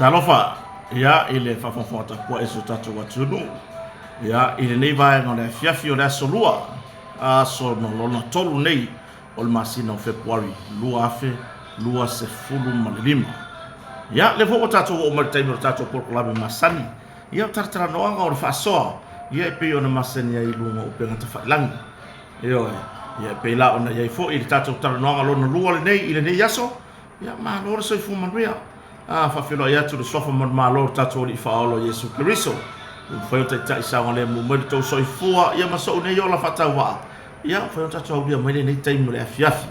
Talofa, ia, i le faafogafoga tapuai o si o tatou atunuu, ia, i lenei vaega o le afiafi o le aso Lua, aso no lona tolu nei o le masina o Fepuari 2025. Ia, lea foi ua tatou oo mai i le taimi o le tatou polokalame masani, ia, o talatalanoaga o le faasoa, ia, e pei ona masani ai i luga o upega tafailagi. Ioe, ia, e pei la ona i ai foi le tatou talanoaga lona lua lenei i lenei aso, Ia, malo le soifua manuia. A, faafeiloai atu i le Suafa manumalo o le tatou Alii Faaola o Iesu Keriso, ua mafai ona taitai saogalemu mai lo outou soifua, ia ma sou nei ola faatauvaa, ia mafai ona tatou aulia mai lenei taimi o le afiafi,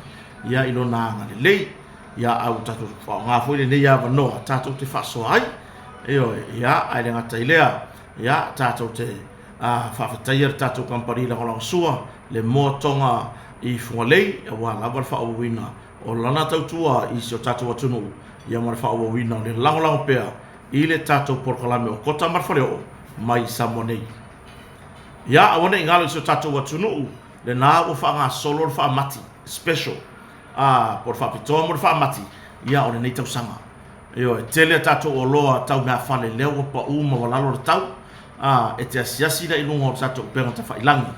ia i Lona agalelei. Ia, a ua tatou faaaoga foi lenei avanoa tatou te faasoa ai. Ioe, ia, ae le gata i lea, ia, tatou te a, faafetaia le tatou kamupani lagolagosua, le Moa Toga i Fugalei, aua lava le faaauauina o lana tautua i si o tatou atunuu, ia ma le faaauauina o le lagolago pea i le tatou polokalame o Kota ma le Faleoo mai Samoa nei. Ia, aua ne i galo i si o tatou atunuu, lena ua faagasolo le faamati, special, a, po o le faapitoa mo le faamati, ia, o lenei tausaga. Ioe, tele a tatou oloa tau meafale lea ua pau maualalo le tau, a, e te asiasi lea i luga o le tatou upega tafailagi,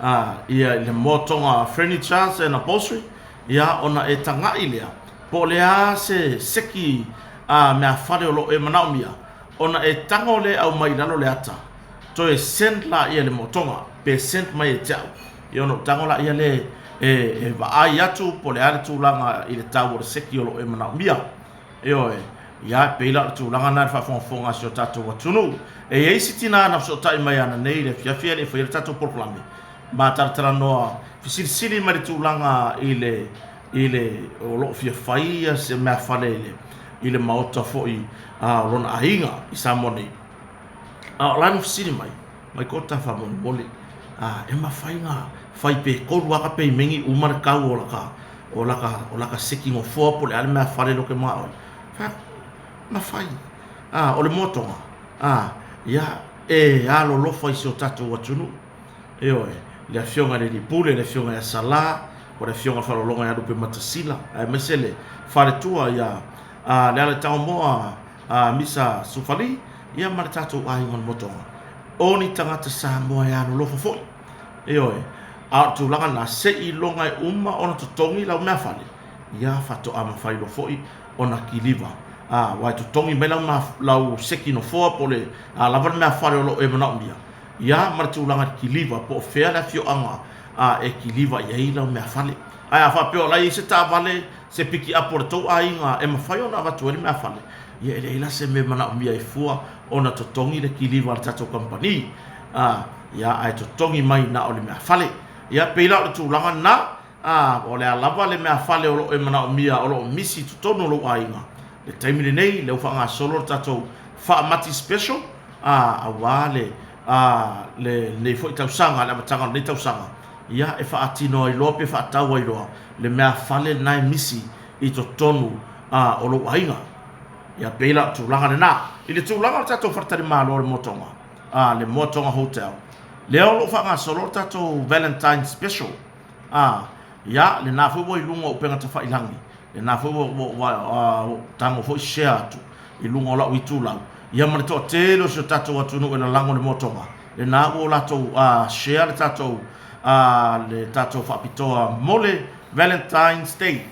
a, ia, i le Moa Tonga Furnitures and Upholstery, Ia, ona e taga'i lea, po o le a se seki a meafale o lo o e manaomia, ona e tago lea e aumai i lalo le ata, toe send laia i le motoga, pe send mai e te au. Ia, ona ou tago laia lea e, e vaai atu po o le a le tulaga i le tau o le seki o lo o e manaomia. Ioe, ia, e pei la o le tulaga lena i le faafogafoga a si o tatou atunuu. E i ai si tina na fesootai mai ananei i le afiafi ae le i faia le tatou polokalame, ma talatalanoa fesilisili mai le tulaga i le i le o lo o fia fai ia se meafale i le i le maota foi a o lona aiga i Samoa nei. A o lana fesili mai, mai kota faamolemole, a e mafai na fai pe tolu lava ka peimeni uma le tau o laka o laka o laka seki nofoa po o le a le meafale lea ou te manao ai. Fai atu, mafai. A o le motoga, a ia e alolofa i si o tatou atunuu. Ioe, le Afioga i le Alii Pule, le Afioga ia Sala, o le Afioga i le Faalologa ia Lupematasila, aemaise le faletua ia Lealaitaomoa Misa Sufali, ia ma le tatou aiga o le Motoga. O ni tagata Samoa e alolofa foi. Ioe, a o le tulaga lena, seiloga e uma ona totogi lau meafale, ia faatoa mafai loa foi ona kiliva. Aua e totogi mai lau seki nofoa po o le a lava le meafale o lo o e manaomia, Ia ma le tulaga i le kiliva, po o fea le afioaga e kiliva i ai lau meafale. Ae a faapea o la e i ai se taavale, se pikiapu a le tou aiga e mafai ona avatu ai le meafale, ia e leai la se mea e manaomia ai fua ona totogi le kiliva a le tatou kamupani. Ia, ae totogi mai na o le meafale. Ia, pei la o le tulaga lena. Ā, o le a lava le meafale o lo o e manaomia o lo o misi i totonu o lou aiga i le taimi lenei, lea ua faagasolo le tatou faamati special, ā, auā le, ā, lenei foi tausaga, le amataga o lenei tausaga, ia, e faatino ai loa pe faatau ai loa le meafale lena e misi i totonu, ā, o lou aiga. Ia, pei la o le tulaga lena. I le tulaga o le tatou faletalimalo o le Motoga, ā, le Motoga Hotel, lea o lo o faagasolo le tatou Valentine Special, Ā, ia, lena foi ua i luga o upega tafailagi, lena foi ua, ua, ua, ua tago foi share atu i luga o lau itulau, ia ma le toatele o si o tatou atunuu e lalago i le motoga, lena ua o latou share le tatou, le tatou faapitoa mo le Valentine's Day.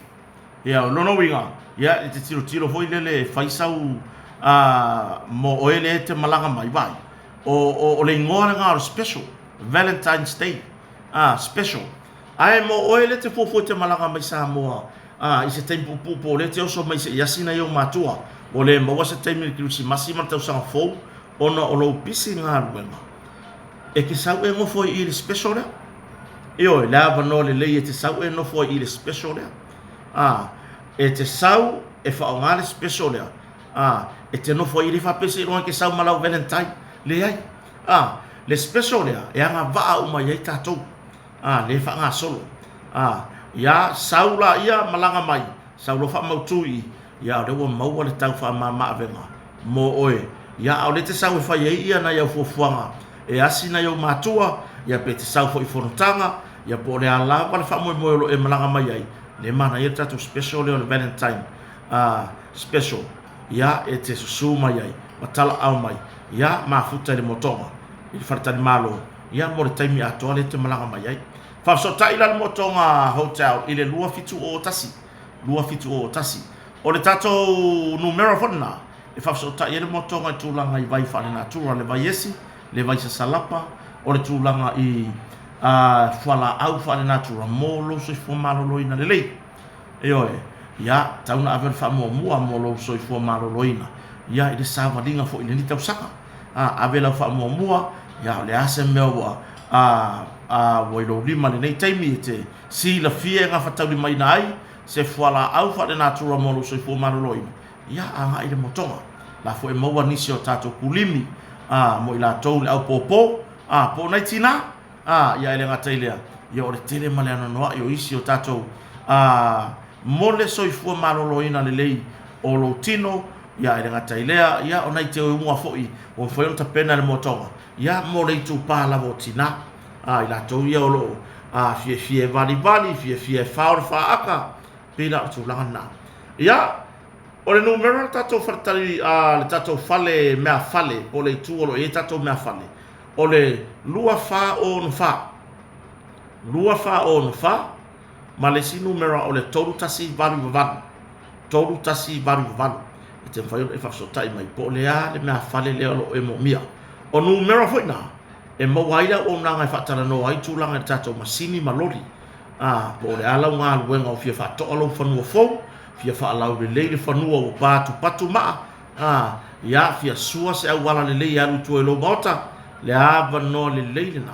Ia, o lona uiga, ia, e te tilotilo foi lele e fai sau mo oe lea e te malaga mai, vaai, o, o, o le igoa lena o le special, Valentine's Day. a, special. Ae mo oe lea e te fuafua e te malaga mai Samoa a, i se taimi puupuu po o lea e te oso mai se i asi nai ou matua, ua le maua se taimi i le Kerisimasi ma le tausaga fou ona o lou pisi galuega, e te sau e nofo ai i i le special lea. Ioe, le avanoa lelei e te sau e nofo ai i i le special lea. A, e te sau e faaaoga le special lea, a, e te nofo ai i i, e le faapea seiloga e te sau ma lau Valentine. Leai. A, le special lea e agavaa uma i ai tatou, a, lea e faagasolo. A, ia, sau laia malaga mai, sau loa faamautu i i, ia, o lea ua maua le tau faamama-avega mo oe. Ia, a o lea e te sau e fai ai ia nai au fuafuaga e asi nai ou matua, ia, pe te sau foi i fonotaga, ia, po o le a lava le faamoemoe o lo o e malaga mai ai, lea e manaia le tatou special lea o le Valentine, a, special. ia, e te susū mai ai, ma talaau mai, ia, mafuta i le motoga, i le faletalimalo, ia, mo le taimi atoa lea e te malaga mai ai. Faafesootai la le motoga hotel i le 2701, 2701. O le tatou numera foi lena e faafesootai ai le motoga i tulaga i vai faalenatura, le vai esi, le vai sasalapa, o le tulaga i fualaau faalenatura mo lou soifua maloloina lelei. Ioe, ia, tau na ave le faamuamua mo lou soifua maloloina, ia, i le savaliga foi i lenei tausaga. A, ave lau faamuamua, ia, o le a se mea ua, a, a, ua i lou lima i lenei taimi e te silafia e gafataulimaina ai se fualaau faalenatura mo lou soifua maloloina, ia, agai i le motoga. La foi e maua nisi o tatou kulimi, a, mo i latou le au pōpō, a, po o nai tinā, a, ia e le gata i lea, ia o le tele ma le anoanoai o isi o tatou, a, mo le soifua maloloina lelei o lou tino, ia e le gata i lea, ia o nai teuga foi ua mafai ona tapena e le motoga, ia mo le itupa lava o tinā, a, i latou ia o lo o, a, fiafia e valivali, fiafia e fao le faata, pei la o le tulaga lena. Ia, o le numera o le tatou faletali, a, le tatou fale meafale, po o le itu o lo o i ai tatou meafale, o le 2464, 2464 ma le isi numera o le 3188, 3188. E te mafai ona e faafesootai mai po o le a le meafale lea o lo o e moomia. O numera foi na e maua ai le auaunaga e faatalanoa ai tulaga i le tatou masini ma loli, a, po o le a lau galuega o fia faatoa lou fanua fou, fia faalaulelei le fanua ua patupatu maa, a, ia fia sua se auala lelei e alu i tua i lou maota, le avanoa lelei lena,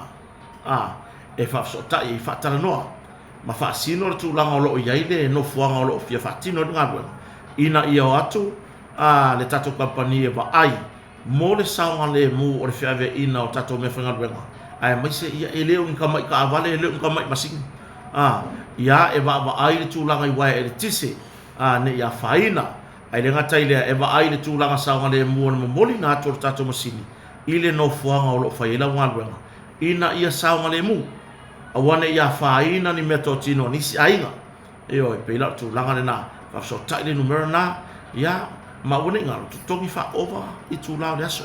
a, e faafesootai ai, faatalanoa ma faasino le tulaga o lo o i ai le nofoaga o lo o fia faatino ai le galuega, ina ia o atu a, le tatou kamupani e vaai mo le saogalemu o le feaveaiina o tatou meafaigaluega, aemaise ia e le o ni tamai taavale, e le o ni tamai masini, a, ia e vaavaai le tulaga i uaea eletise, a, ne i afaina. Ae le gata i lea, e vaai i le tulaga saogalemu o le momoliina atu o le tatou masini i le nofoaga o lo o fai ai lau galuega, ina ia saogalemu, aua ne i afaina ni meatotino a nisi aiga. Ioe, pei la o le tulaga lena, faafesootai le numera lena, ia, ma aua ne i galo, totogi faaova itula o le aso,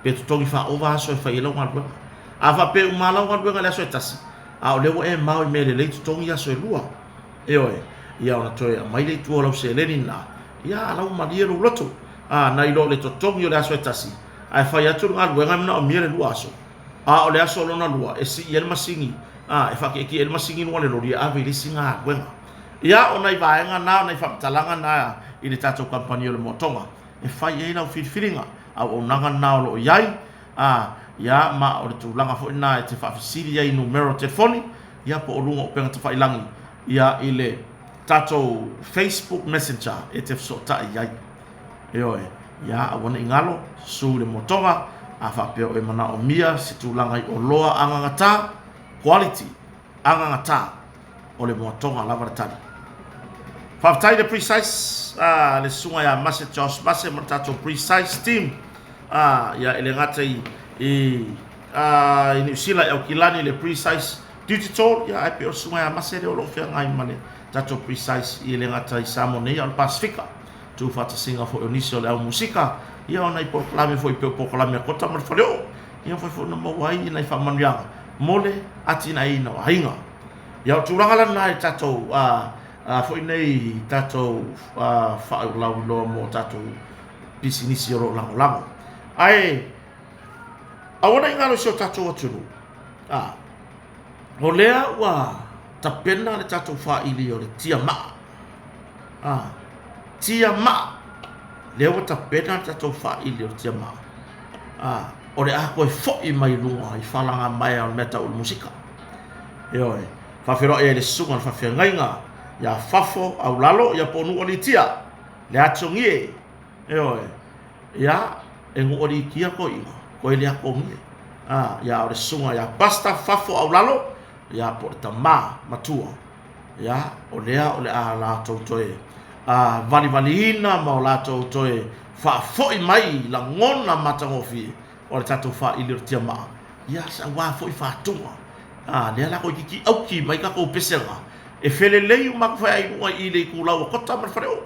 pe totogi faaova aso e fai ai lau galuega. A faapea e uma lau galuega i le aso e tasi, a o lea ua e mao i mea lelei, totogi aso e lua. Ioe, ia ona toe aumai lea i tua o lau seleni lena, ia a la ua malie lou loto. A, nai lo le totogi o le aso e tasi, ae fai atu le galuega e manaomia le lua aso, a o le aso lona lua e sii ai le masini, a, e faatietie ai le masini i luga o le loli e ave i le isi galuega. Ia, o nai vaega na, o nai faamatalaga na i le tatou kamupani o le Moatoga e fai ai lau filifiliga, auaunaga na o lo o i ai, a, ia, ma o le tulaga foi lena e te faafesili ai i numera o telefoni, ia po o luga o upega tafailangi, ia, i le tatou Facebook Messenger e te fesootai ai. Ioe, ia, aua ne i galo, susu i le motoga, a faapea o e manaomia se tulaga i oloa agagata, quality, agagata, o le moatoga lava le tali. Faafetai le Precise, ah, le susuga ia Mase Josh Mase ma le tatou Precise team. Ah, ia, e le gata i, i, ah, i Niu Sila i Aukilani le Precise Digital, ia, ae pei o le susuga ia Mase lea o lo o feagai ma le tatou Precise i e le gata i Samoa nei, a o le Pasifika. Tuufaatasiga foi o nisi o le au musika, ia o nai polokalame foi pei o polokalame a Kota ma le Faleoo, ia mafai foi ona maua ai nai faamanuiaga mo le atinaeina o aiga. Ia o tulaga la na i tatou a, a foi nei tatou faalauiloa mo tatou pisinisi o lo o lagolago. Ae aua ne i galo i si o tatou atunuu, a, o lea ua tapena le tatou faili o le tiamaa. A, tiamaa. Lea ua tapena le tatou faili o le tiamaa. A, o le a toe foi mai luga i falagamaea o le mea tau o le musika. Ioe, faafeiloai ai le susuga i le faafeagaiga ia Fafo Aulalo ia po o Nuualitia, le atogie. Ioe, ia, e Nuualitia toeaiina, koe le atogie. A, ia o le susuga ia Pastor Fafo Aulalo, ia po o le tama matua. Ia, o lea o le a latou toe a, valivaliina ma o latou toe faafoi mai lagona matagofie o le tatou faili o le tiamaa, ia aua foi fatuga. A, lea la toeitiiti auki mai tatou pesega e felelei uma atu foi i luga i le itulau o Kota ma le Faleoo,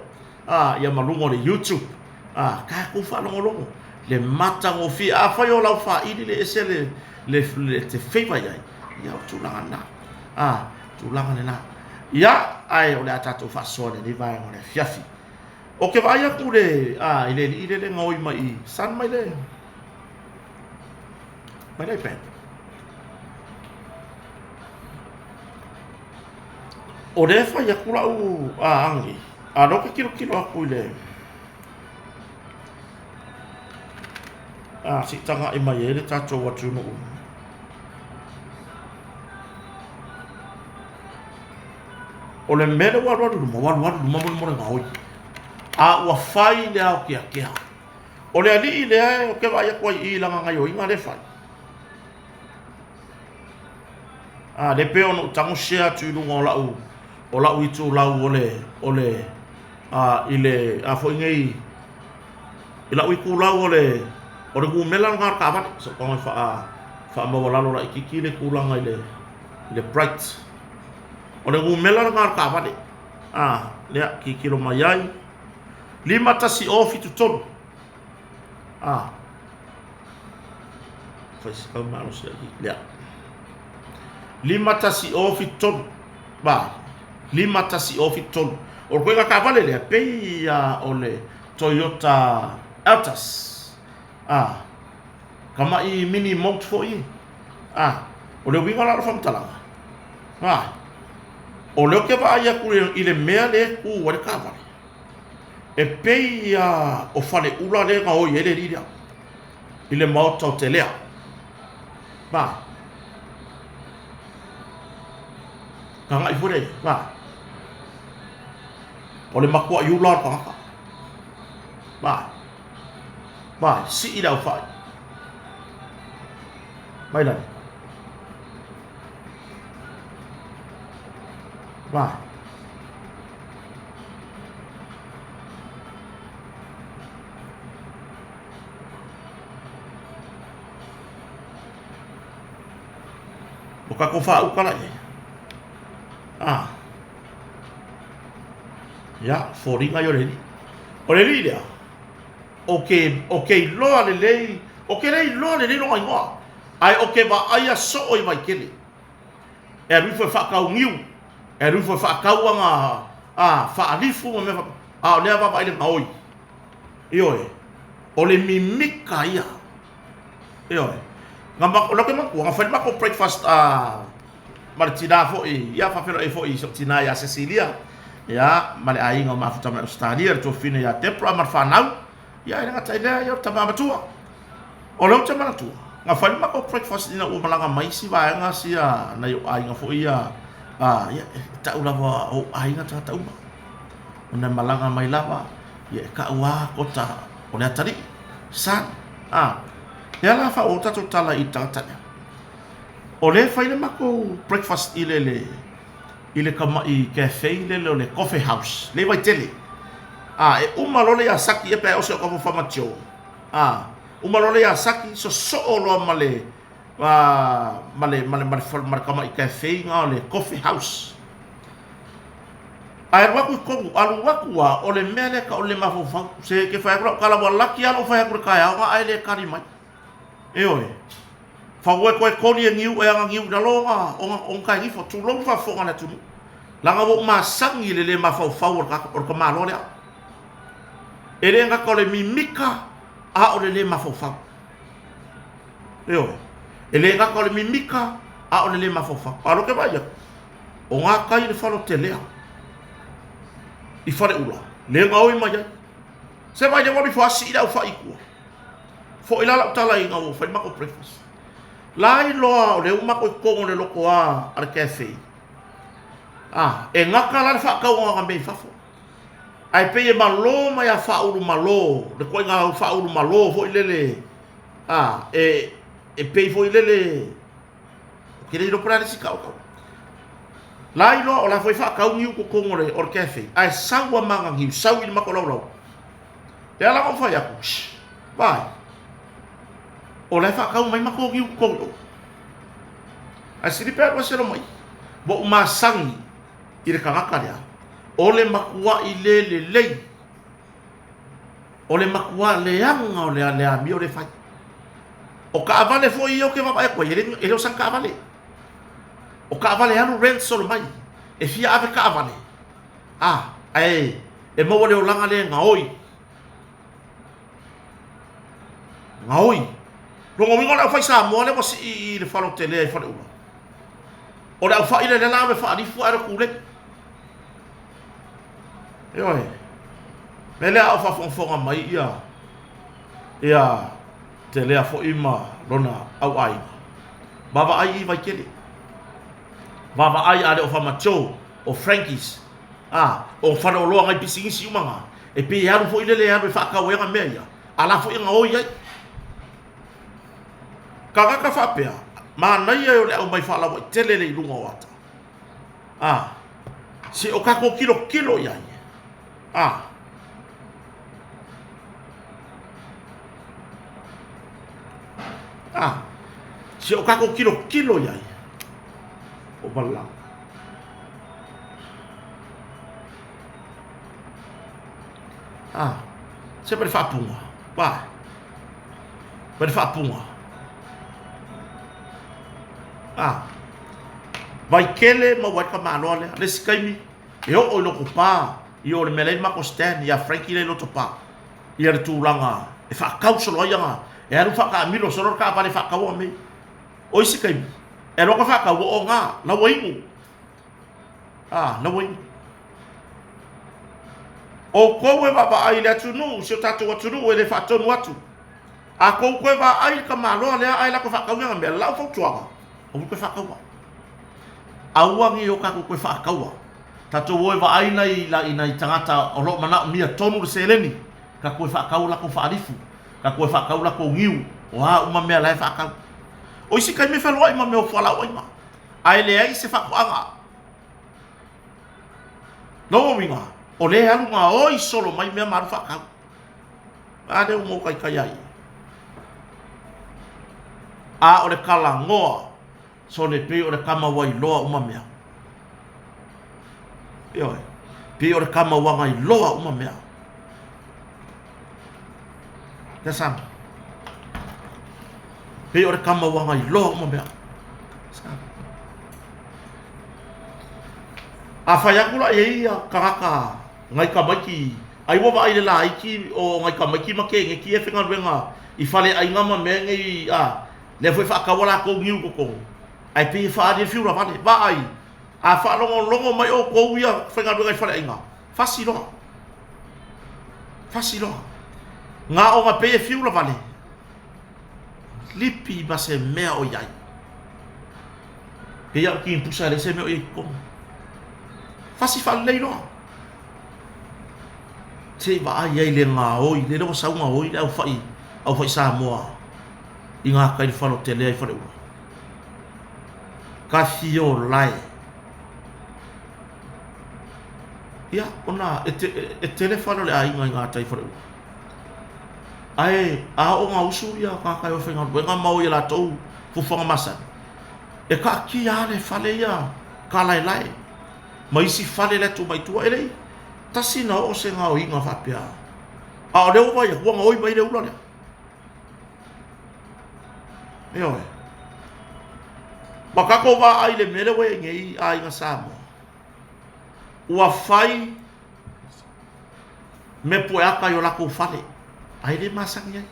a, ia ma luga o le YouTube. A, tatou faalogologo, le matagofie. Afai o lau faili le ese le, le, le te feiva i ai, ia o tulaga lena. A, tulaga lena. Ia, ae o le a tatou faasoa i lenei vaega o le afiafi. Ou te vaai atu le, a, i le alii lele na oi mai i, san mai le, mai le iPad. O lea e fai atu lau a, agi, a lea ou te tilotilo atu i le, a, se i tagai mai ai le tatou atunuu. O le mea lea ua alualu i luma, ua alualu i luma mo le gaoi. A ua fai le aokeakea. O le alii lea ou te vaai atu ai i i lana gaioiga lea e fai. A, lea pei ona ou tago share atu i luga o lau o lau itulau o le o le a i le a foi nei i lau itulau o le o le numera lena o le taavale. Se i tago e faa faamaualalo laitiiti le tulaga i le i le bright. O le numera lena o le taavale. A, lea tilotilo mai ai 51073. A, fai se tau malosi ai lea. 51073. Ba, 51073. O le koiga taavale lea, pei ia o le Toyota Altis. A, kama'i mini moat foi. A, o le uiga la o le faamatalaga, a, o lea ou te vaai atu i le mea lea e tu ai le taavale, e pei ia o Faleula lea e gaoi ai le alii lea i le maota o Telea. Va. Agai foi lea, va. O le matua'i ula o le tagata. Va. Va, sii le aufai. Mai lale. Va. O tatou faauka la i ai. Ah. Ia, foliga ia o le alii. O le alii lea, o ke, o ke iloa lelei, o ke le iloa lelei lona igoa, ae o ke vaaia soo i Vaitele. E alu ifo e faatau niu, e alu ifo e faatau ana a, faalifu ma mea faapena, a o lea vaavaai i le gaoi. Ioe, o le mimika ia. Ioe. Na ma, o lea ou te manatua, na fai le matou breakfast a, ma le tina foi, ia faafeiloai foi i si ou tina ia Cecilia, ia, ma le aiga o mafuta mai Ausetalia, le tuafafine ia Debra ma le fanau, ia e le gata i lea, ia o le tama matua. O lea ou te manatua, na fai le matou breakfast ina ua malaga mai isi vaega sia nai ou aiga foi ia, a, ia, e tau lava o ou aiga tagata uma. Ona e malaga mai lava, ia e tau lava kota o le atalii, son, a. Lea la faaauau tatou tala i le tagata lea. O lea e fai le matou breakfast i le le i le tama'i cafe lele o le Coffee House, lea i Vaitele. A, e uma loa le Yasaki ia pe a e oso i au kava o Joe. A, uma loa le Yasaki, sosoo loa ma le ma ma le ma le ma le, ma le tama'i cafe na o le Coffee House. Ae alu atu i totonu, alu atu lava, o le mea lea e tau o le mafaufau. Se ke fai atu lau tala, ua laki lava lou fai atu i le taeao na ae le tali mai. Ioe. Fau e toe koli e niu e ana niu i lalo ona, ona, ona tae ifo, tulou le faafofoga a le atunuu. Leaga ua ou masani i le le mafaufau o le, o le tamaloa lea. E le gata o le mimika, a o le le mafaufau. Ioe. E le gata o le mimika, a o le le mafaufau. A o lea ou te vaai atu, o gatai i le fale o Telea, i Faleula, le gaoi mai ai. Se vaai lea ua alu ifo lava sii le aufai i tua. Foi la lau tala ina ua fai le matou breakfast. La iloa o lea ua matou i totonu o le lotoa a le cafe. Ah, e gata la le faatauga o ana mea i fafo. Ae pei e malo mai a faaulu malo, le ituaiga faaulu malo foi lele, ah, e, e pei foi lele, ou te le iloa po o le a le isi tau tau. La iloa o la foi faatau niu i totonu o le, o le cafe, ae sau a ma ana niu, sau i le matou laulau. Lea la na ou fai atu, shh, vaai, o la e faatau mai matou niu i totonu i o. Ae sili pe alu ese loa ma i. Ua ou masani i le tagata lea, o le matuai le lelei. O le matua leaga o le le amio le fai. O taavale foi ia ou te vaavaai atu ai, e le, e le o sana taavale. O taavale e alu rent solo mai. E fia ave taavale, a, ae e maua le olaga lea e gaoi. Gaoi. Lona uiga o le aufai Samoa lea ua sii i le faleotelea i Faleula. O le aufai lea lea la ave faalifu ae le tulei. Ioe. Mea lea a o faafogafoga mai ia ia Telea foi ma lona auaiga. Vaavaai i Vaitele. Vaavaai a le o Famacho, o Frankies, a, o faleoloa nai pisinisi uma na, e pei e alu foi lele e alu e faatau ai ana mea ia, a la foi e gaoi ai. Tagata faapea, manaia o le aumai faalauaitele le i luga o ata. A, se o tatou tilotilo i ai. A. A, se o tatou tilotilo i ai. O valaau. A, se ma le faapuga. Va. Ma le faapuga. A, Vaitele maua ai le tamaloa lea. Le isi taimi, e oo i Lotopa, i o le mea la e i ai le matou stand ia Frankie la e i Lotopa, ia le tulaga e faatau solo ai ana, e alu faataamilo solo le taavale e faatau ana mea. O isi taimi, e alu atu e faatau, ua oga, la ua inu. A, la ua inu. Outou e vaavaai i le atunuu, si o tatou atunuu e le faatonu atu. A tou toe vaai i le tamaloa lea ae lako faatau ia mea, lau fautuaga, aua toe faataua. Aua ne i o tatou toe faataua. Tatou o e vaai nai, nai tagata o lo o manaomia tonu le seleni, tatou e faatau latou faalifu, tatou e faatau latou niu, o a uma mea la e faatau. O isi taimi e feloai ma mea o fualaau aina, ae leai se faatoaga. Lona uiga, o lea e alu gaoi solo mai mea ma alu faatau. A lea ua motaitai ai. A o le talanoa, sole pei o le tama ua iloa uma mea. Ioe, pei o le tama ua na iloa uma mea. Yes, Sam. Pei o le tama ua na iloa uma mea. Sam. A fai atu la i ai ia tagata nai tamaiti, ai ua vaai le laiti o nai tamaiti ma keneti ia e faigaluega i faleaiga ma mea nei, a, lea foi e faatau a latou niu i totonu, ae pei e faaali ai le fiu lavale. Vaai, a faalogologo mai outou ia faigaluega i faleaiga, fasi loa. Fasi loa. Na ona pei e fiu lavale, lipi ma se mea o i ai. Pei lava o le timupusa e leai se mea o i ai i totonu. Fasi faalelei loa. Se i vaai ai le gaoi, lele ua sau gaoi le aufai, aufai Samoa i gatai le faleotelea i Faleula. Kafiolae. Ia, ona e, te, e tele fale o le aiga i gatai i Faleula. Ae a oo ina usu ia tagata e o e faigaluega ma o i a latou fuafuaga masani, e taatia lava le fale ia kalaelae ma isi fale la e tuu mai tua. E le i tasi na oo se gaoiga faapea, a o lea ua vaai atu ua gaoi mai le ula lea. Ioe. Ma tatou vaai i le mea lea ua i ai nei aiga Samoa, ua fai mea pueata i o latou fale, ae le masani ai.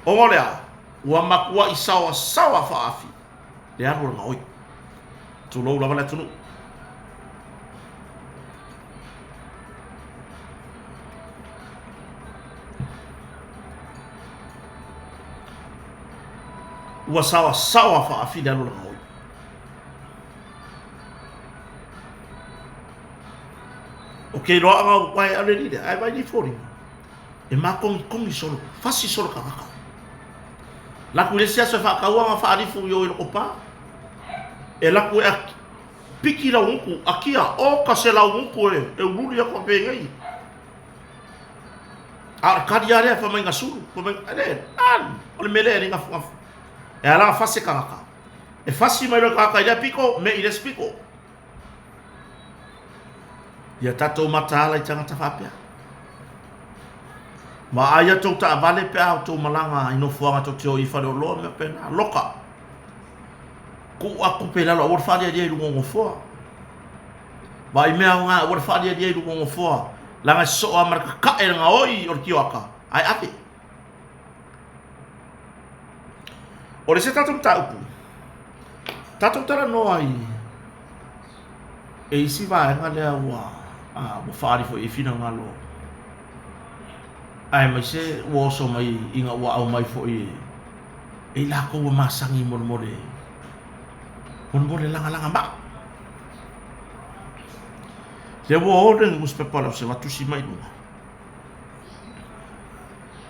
Ona o le a? Ua matuai saoasaoa faaafi le alu o le gaoi. Tulou lava le atunuu. Ua saoasaoa faafi le alu o le gaoi. O ke loaʻa ngā wae ale lile, ae vai ni foliga. E mākogikogi solo, fasi solo tagata. Laku i le isi aso e faataua ngā faalifu i o i loko pā. E laku e piki lau gutu, akia, o ka se lau gutu e, e ululi aku a penei. A o le kali a lea, fa mai nga sulu, fa mai, le, an, o le mele e le ngafu ngafu. E ala fasi tagata. E fasi mai loa tagata i lea piko, me i le isi piko. Ia tatou mataala i tagata faapea. Vaai a tou taavale pe a outou malaga i nofoaga tou te o i faleoloa ma mea faapena. Loka. Tuu atu tupe i lalo aua le faalialia i luga o nofoa. Vaai mea aoga aua le faalialia i luga o nofoa leaga e sosoo lava ma le kakae le gaoi o le tioata ae ave. O le isi tatou mataupu, tatou talanoa i e isi vaega lea ua ua faaali foi i ai finagalo aemaise ua oso mai ina ua aumai foi e i latou ua masani molemole molemole lagalaga maa. Lea ua o le nusipepa a le Observer tusi mai i luga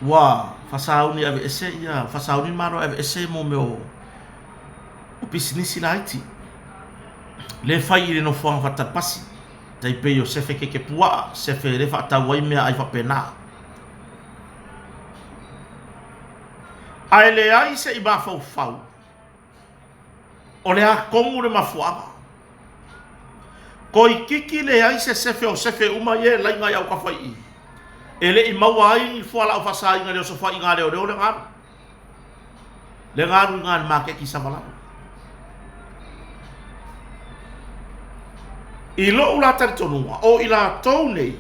ua faasauni e aveese ia faasauni le Malo e aveese mo mea o pisinisi laiti lea e fai i le nofoaga faatalapasi tai pei o sefe keke puaa, sefe lea e faatau ai meaai faapena. Ae leai se i mafaufau o le a tonu le mafuaaga. Toeitiiti leai se sefe o sefe uma ia e laina i autafa i i, e le i maua ai ni fualaau faasaina i le osofaiga a leoleo le galu. Le galu i ina i le maketi i Savalalo. I lou la talitonuga, o i latou nei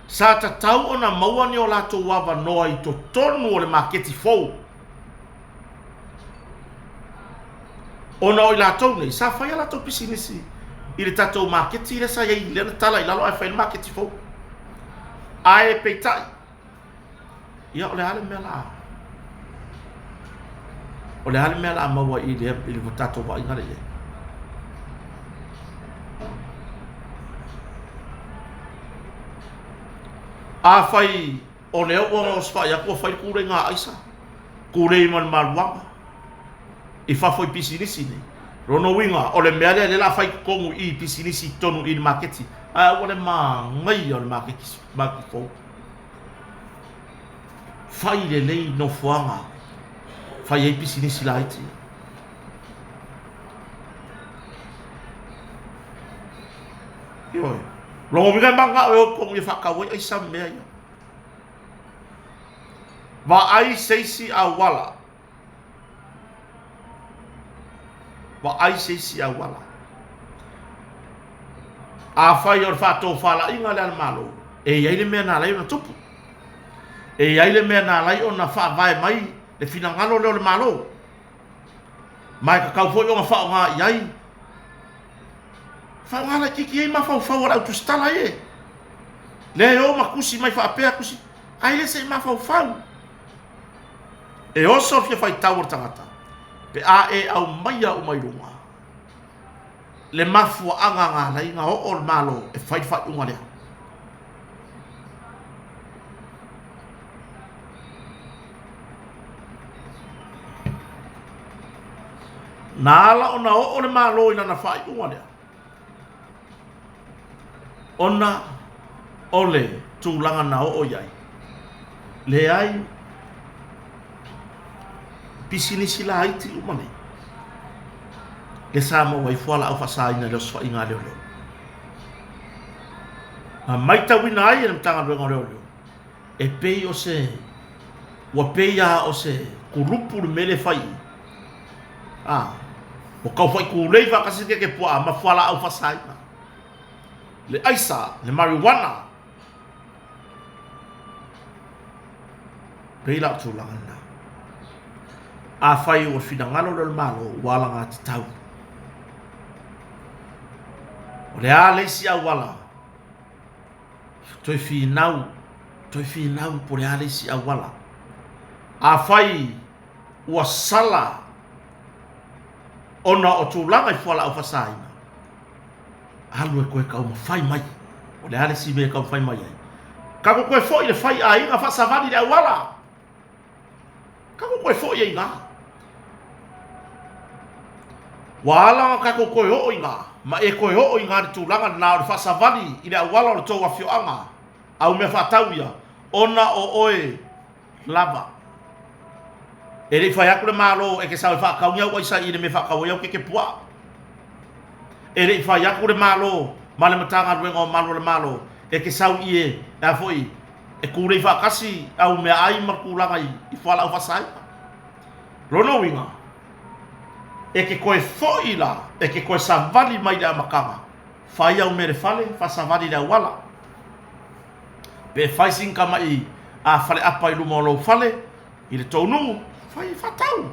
sa tatau ona maua ni o latou avanoa i totonu o le maketi fou. Ona o i latou nei, sa fai a latou pisinisi i le tatou maketi lea sa i ai, lea na tala i lalo ae fai le maketi fou. Ae peitai, ia o le a le mea la o le a le mea la maua i le i le tatou vaaiga lea i ai? Afai o lea ua osofai atu ua fai le kūlei gā aisa, kūlei ma le maluaga i fafo i pisinisi nei. Lona uiga, o le mea lea lea la fai i totonu i pisinisi i totonu i le maketi, ae ua le manaia o le maketi, maketi fou. Fai lelei nofoaga, fai ai pisinisi laiti. Ioe. Lona uiga e mananao e o i totonu e faatau ai aisa ma mea ia. Vaai se isi auala. Vaai se isi auala. Afai o le faatofalaiga lea a le Malo, e i ai le mea na ala ai ona tupu. E i ai le mea na ala ai ona faavae mai le finagalo lea o le Malo. Ma e tatau foi ona faaaoga i ai, faaaoga laitiiti ai mafaufau o le au tusitala ia. Lea e o ma tusi mai faapea, tusi, ae le se i mafaufau. E oso le fia faitau o le tagata pe a e aumaia uma i luga le mafuaaga na ala ai ona oo le Malo e fai le faaiuga lea. Na ala ona oo le Malo i lana faaiuga lea, ona o le tulaga na oo i ai, leai pisinisi laiti uma nei lea sa maua ai fualaau faasaina i le osofaiga a leoleo. Na matauina ai e le Matagaluega o Leoleo, e pei o se, ua pei lava o se kulupu le mea lea e fai i i. A, ua tau faitulei faatasi le kekepuaa ma fualaau faasaina, le aisa, le marijuana. Pei la o tulaga lena. Afai ua finagalo lea o le Malo ua alagatatau, o le a le isi auala toe finau, toe finau po o le a le isi auala. Afai ua sala ona o tulaga i fualaau faasaina, alu e toe taumafai mai. O le a le isi mea e taumafai mai ai? Tatou toe foi i le fai aiga faasavali i le auala. Tatou toe foi ai i ina. Ua ala ona tatou toe oo i ina, ma e toe oo i ina i le tulaga lena o le faasavali i le auala o le tou afioaga, au mea faatau ia, ona o oe lava. E le i fai atu le Malo e te sau e faatau ni au aisa i le mea e faatau ai au keke puaa. E le i fai atu le Malo ma le Matagaluega o Malu a le Malo e te sau i e, a foi, E kūlei faatasi au meaai ma le tulaga i fualaau faasaina. Lona uiga, e te toe foi la, e te toe savali mai i le amataga, fai au mea i le fale, faasavali i le auala. Pe fai sina tamai a faleapa i luma o lou fale, i le tou nuu, fai e faatau.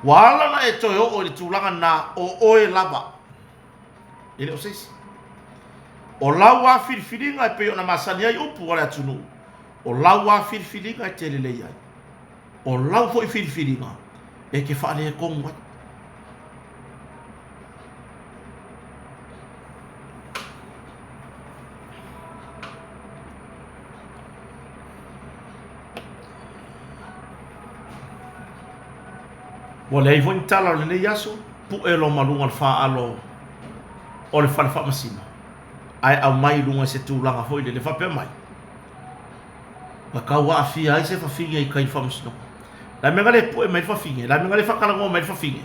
Ua ala ona e toe oo i le tulaga lena, o oe lava. E le o se isi. O lau lava filifiliga e pei ona masani ai upu a le atunuu, o lau lava filifiliga e te lelei ai. O lau foi filifiliga e te faaletonu ai. Ua leai foi ni tala o lenei aso, pue loa ma luga o le faalo o le fale faamasino, ae aumai i luga i se tulaga foi lele faapea mai, na tau aafia ai se fafine i tai i le faamasinoga. O le a le mea na le pue mai ai le fafine? O le a le mea na le faatalanoa mai ai le fafine?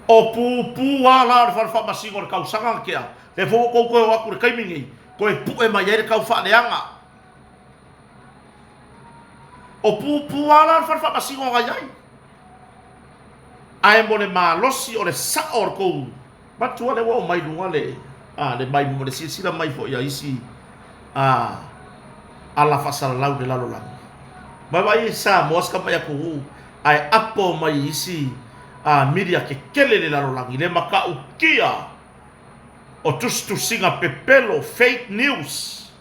O pupu lava la o le fale faamasino o le tausaga na tea, lea foi ua outou toe o atu i le taimi lenei, toe pue mai ai le tau faaleaga. O pupu lava la o le fale faamasino na i ai. Ae mo le malosi o le sao o le tou matua lea ua oo mai i luga le, a, le mai, le silasila mai foi a isi a, ala faasalalau i le lalolagi. Ma vaai i Samoa si tamai atunuu ae apo mai i isi a, media tetele i le lalolagi le matautia o tusitusiga pepelo, fake news,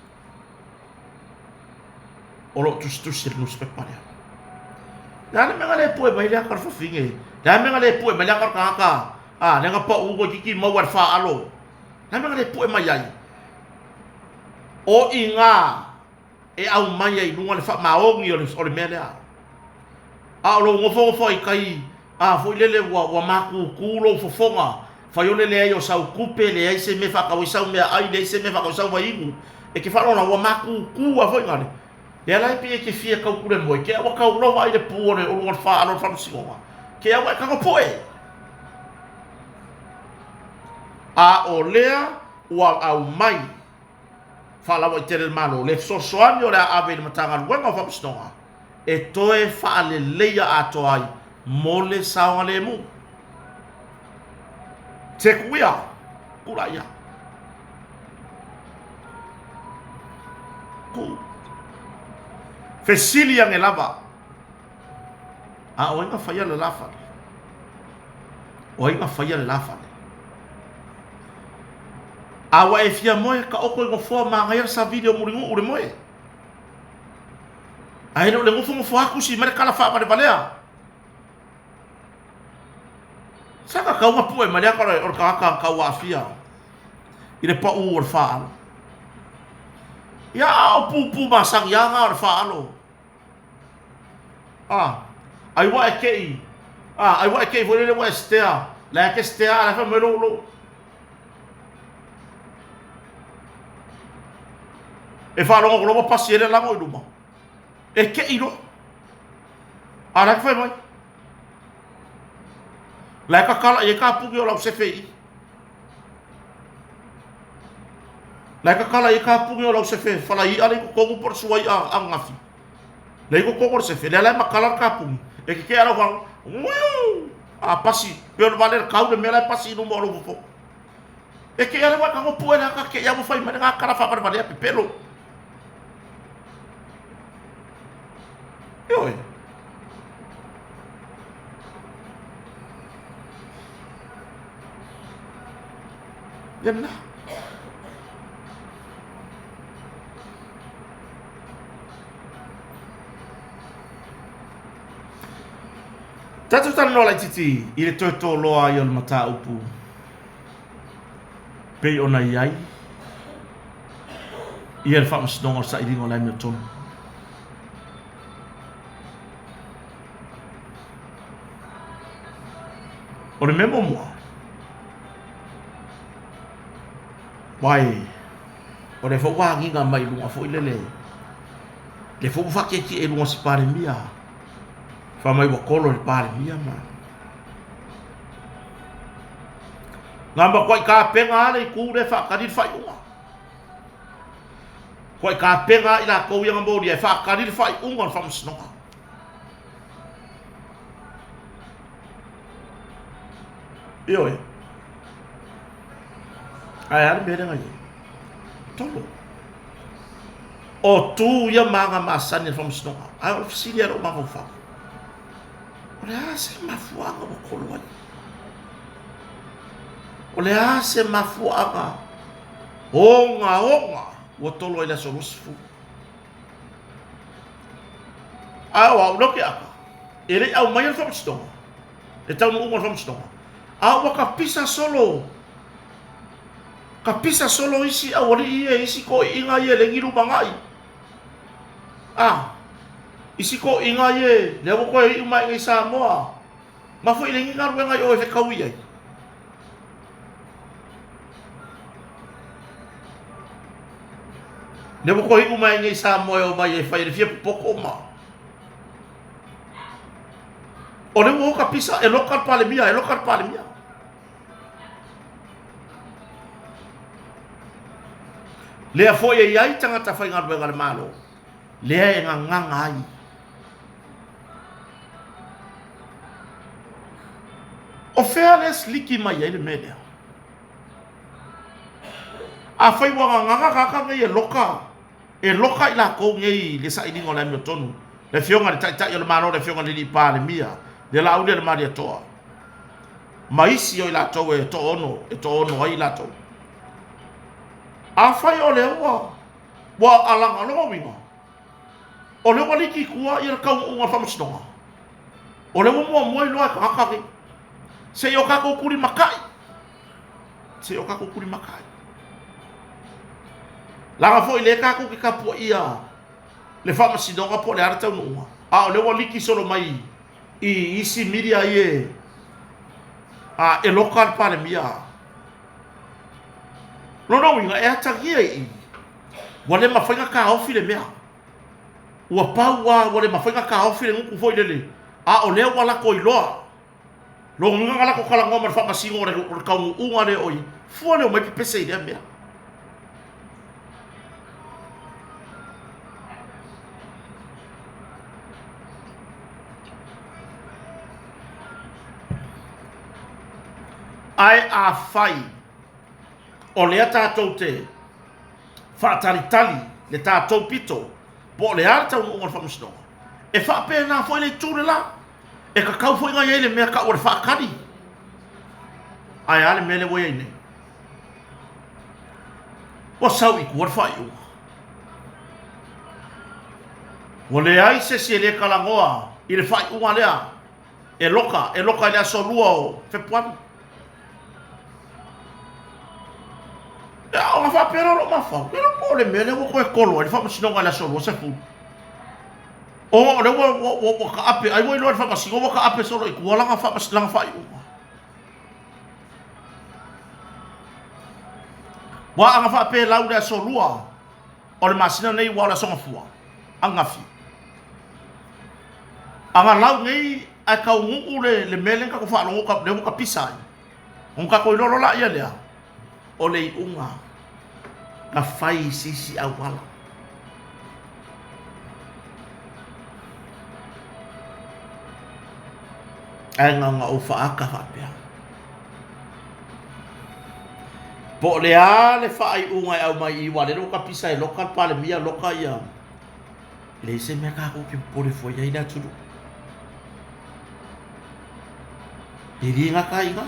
o lo o tusitusi e le nusipepa lea. Le a le mea na le pue mai le ata o le fafine? Le a le mea na le pue mai le ata o le tagata a lea na pau toeitiiti maua i le faalo? Le a le mea na le pue mai ai? O i ina e aumai ai i luga le faamaoni o le mea lea. A o lou nofonofo ai i tai a foi lele ua matutu lou fofoga, fai o le leai o sau tupe, leai se mea e faatau ai sau meaai, leai se mea e faatau ai sau vaiinu, e te faalogologo ua matutu lava foi nale. Lea la e pei e te fia tautule moe, te ua tau loa vaai le pu o le luga o le faalo o le faamasinoga, te ua e tago poe. A o lea ua aumai faalauaitele e le Malo le fesoasoani o le a ave i le Matagaluega o Faamasinoga e toe faaleleia atoa ai mo le saogalemu. Tekuia, kulaia. Ku. Fesili ane lava. A o ai na faia le la fale? O ai na faia le la fale? A ua e fia moe, taoto i nofoa manaia le savili o Mulinuu le moe. Ae le o le nofonofo lava tusi mai le tala faavalevalea. Sa tatau ona pue mai le ata o le tagata na tau aafia i le pau o le faalo. Ia, a o pupu masani lava na o le faalo. A, ai ua e kei, a, ai ua e kei foi lele ua e setea, la e te setea a la e fai mai lou, lou. E faalogo atu loa ua pasi ai le lago i luma. E kei loa. A la e te fai mai. La e tatala i ai kapuni o lau sefe i i. La e tatala i ai kapuni o lau sefe falaii'a lea i totonu po o le suai'a ananafi. Lea i totonu o le sefe, lea la e matala le kapuni. E tetee a lau faalogo, wiu! A pasi, pei o le vale tau le mea la e pasi i luma o lou fofoga. E te ala ua tago pue le ata te ia ua fai mai lena tala faavalevalea pepelo. Ioe. Ia lena. Tatou talanoa laitiiti i le toe toloa ai o le mataupu pei ona i ai ia le faamasinoga o le sailiga o le amiotonu. O le mea muamua, wai, o lea foi ua agiga mai i luga foi lele, lea foi ua faatietie i luga o si Palemia, fai mai ua tolo i le Palemia ma Na matuai tapena lava le itu lea e faatali le faaiuga. Kuai kapega i lakou ia nga molia e faakali le faaiuga o le faamasinoga. Ioe. Ae a le mea lea na i ai? Tolo. O tu ia ma aga masani a le faamasinoga. Ae o le fesili a lou mafaufau. O le a se mafuaaga ua tolo ai? O le a se mafuaaga ogaoga ua tolo ai le aso 20? Ae o au lea ou te ata, e le i aumaia le faamasinoga, le taunuuga o le faamasinoga, a ua tapisa solo, tapisa solo isi aualii ia, isi toeaiina ia e leai ni lumanai. A, isi toeaiina ia lea ua toe iu mai i Samoa, ma foi e leai ni galuega i o e fetaui ai. Lea ua toe iu mai i Samoa e omai e fai e le fia popoto ma. O lea ua o tapisa e loka le Palemia, e loka le Palemia. Lea foi e i ai tagata faigaluega a le Malo, lea e gagaga ai. O fea lea siliki mai ai le mea lea? Afai ua gagaga tagata nei e loka, e loka i lakou nei i le sailiga o le amiotonu, le Afioga i le Taitai o le Malo, le Afioga i le Alii Palemia, le Laaulialemalietoa, ma isi o i latou e toaono, e toaono ai i latou. Afai o lea ua, ua alaga, lona uiga, o lea ua liki i tua ia le taunuuga o le faamasinoga, o lea ua muamua iloa e tagata nei, se i o tatou tulimatai, se i o tatou tulimatai. Leaga foi lea tatou te tapuaia le faamasinoga po o le a le taunuuga, a o lea ua liki solo mai i isi media ia e loka le Palemia. Lona uiga, e atagia i i, ua le mafai ona taofi le mea. Ua pau lava, ua le mafai ona taofi le gutu foi lele, a o lea ua latou iloa. Lona uiga na latou talanoa ma le faamasino o le taunuuga lea o i, fua le omai pepese i lea mea. Ae afai o lea tatou te faatalitali le tatou pito po o le a le taunuuga o le faamasinoga, e faapena foi le itu le la. E tatau foi ona i ai le mea tau o le faatali. Ae a le mea lea ua i ai nei? Ua sau i tua le faaiuga. Ua leai se isi e le talanoa i le faaiuga lea e loka, e loka i le aso 2 o Fepuari. Ia, ona faapea lea o lou mafaufau, e le po o le mea lea ua toe tolo ai le faamasinoga i le aso 20. Ona o lea ua, ua, ua, ua taape, ai ua iloa e le faamasino ua taape solo i tua lana, lana faaiuga. Ua ana faapea lau le aso 2 o le masina nei ua o le aso Gafua, ananafi. Ana lau nei ae taunuu le, le mea lea na tatou faalogo ka, lea ua tapisa ai. Ona tatou iloa loa laia lea, o le iuga na fai i se isi auala. Ae na ona ou faaata faapea. Po o le a le faaiuga e aumai i i, aua o lea ua tapisa e loka le Palemia, loka ia... E leai se mea tatou te popole fua i ai le atunuu. E le gata ai i ina.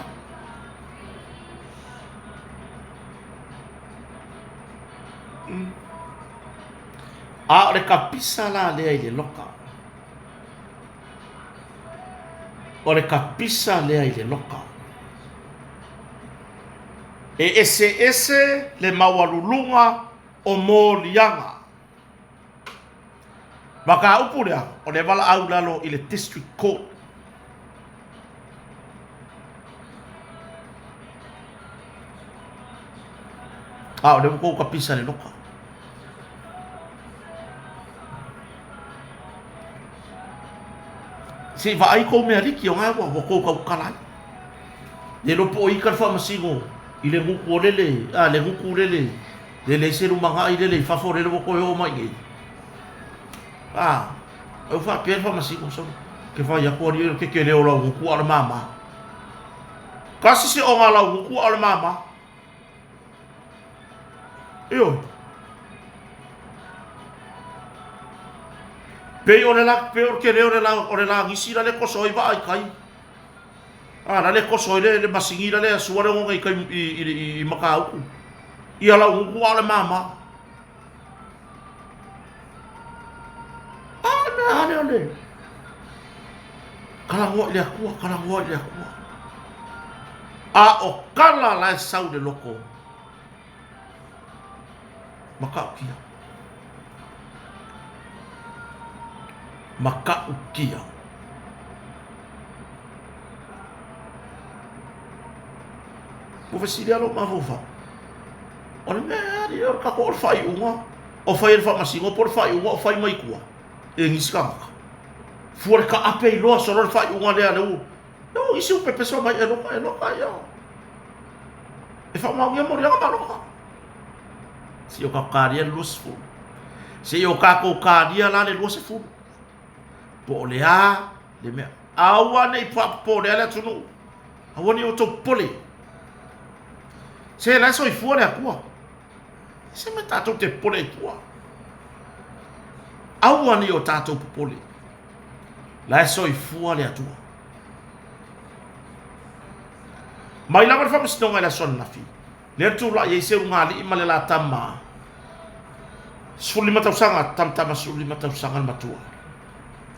A o le kapisa la lea i le loka. O le kapisa lea i le loka. E eseese le maualuluga o moliaga. Ma ka upu lea, o le valaau lalo i le District Court. A o lea ua tou tapisa i le loka. Se i vaai kou mea liki o nga ua ua tou tautala ai. Le iloa po o ika le faamasino i le gutu o lele, a le gutu lele. Le leai se lumanai lele i fafo lele ua toe oo mai nei. A, ai ua faapea le faamasino solo. Ke fai atu alii o le tetele o lau gutu a o le mama. Kasi se oga lau gutu a o le mama. Ioe. Pei o le la, pei o le tele o le la, o le lagisi la le toso ai vaa i tai. A la le toso ai le, le masini la le asua le ogaoga i tai i, i, i, i Matautu. Ia lau gutu a o le mama. A le mea ale o le talanoa i le Atua, talanoa i le Atua. A o tala la e sau i le loto, matautia. Matautia. Ua fesili lava lou mafaufau, o le mea alii o le tatou o le faaiuga o fai e le faamasino po o le faaiuga o fai mai tua e nisi tagata. Fua le taape iloa solo le faaiuga lea lea ua o isi ua pepeso mai e loka e loka ia. E faamaonia moliaga ma loka. Se i o tatou kalia le 20. Se i o tatou kalia la le 20. Po o le a le mea. Aua ne i faapopolea le atunuu. Aua ne i outou popole. Se la e soifua le Atua. Se mea tatou te popole ai fua. Aua ne i o tatou popole. La e soifua le Atua. Mai lava le faamasinoga i le aso ananafi, lea na tulai ai Seugalii ma le la tama 15 tausaga, tama 15 tausaga le matua.